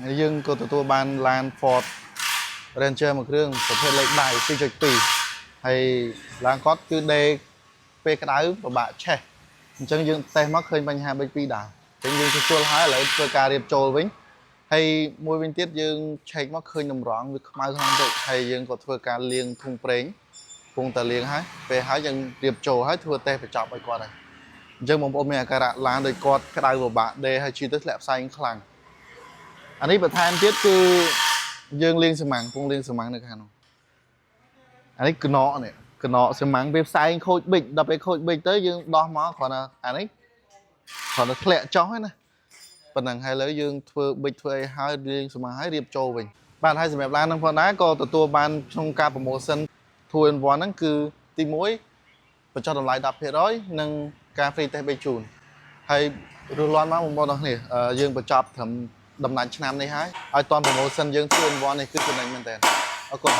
ហើយយើងក៏ទទួលបានឡាន Ford Ranger មួយគ្រឿងប្រភេទលេខដៃ2.2ហើយឡានគាត់គឺដេពេលក្តៅពិបាកឆេះអញ្ចឹងយើងតេស្តមកឃើញបញ្ហាប៊ិចពីរដើមអញ្ចឹងយើងជួសជុលហើយឥឡូវធ្វើការរៀបចូលវិញហើយមួយវិញទៀតយើងឆែកមកឃើញតម្រងវាខ្មៅខ្លាំងពេកហើយយើងក៏ធ្វើការលាងធុងប្រេងពងតែលាងហើយពេលហើយយើងរៀបចូលហើយធ្វើតេស្តបញ្ចប់ឲ្យគាត់ហើយអញ្ចឹងបងប្អូនមានអាការៈឡានដោយគាត់ក្តៅពិបាកដេហើយជិះទៅធ្លាក់ផ្សែងខ្លាំងអានេះបន្ថែមទៀតគឺយើងលាងស៊ីម៉ាំងពងលាងស៊ីម៉ាំងនៅខាងនោះអានេះកណកនេះកណកស៊ីម៉ាំងពេលផ្សែងខូចប៊ិចដល់ពេលខូចប៊ិចទៅយើងដោះមកគ្រាន់តែអានេះគ្រាន់តែធ្លាក់ចុះហ្នឹងណាប៉ុណ្ណឹងហើយលើយើងធ្វើប៊ិចធ្វើអីហើយលាងស៊ីម៉ាំងហើយរៀបចូលវិញបាទហើយសម្រាប់ឡានហ្នឹងផងដែរក៏ទទួលបានក្នុងការ promotion 2 in 1ហ្នឹងគឺទី1បញ្ចុះតម្លៃ10%និងការ free test 3ជូនហើយរស់លាន់មកបងប្អូនទាំងគ្នាអឺយើងបញ្ចប់ត្រឹមដំណាច់ឆ្នាំនេះហើយឲ្យតាន់ promotion យើង2 in 1នេះគឺចំណេញមែនតើអរគុណ។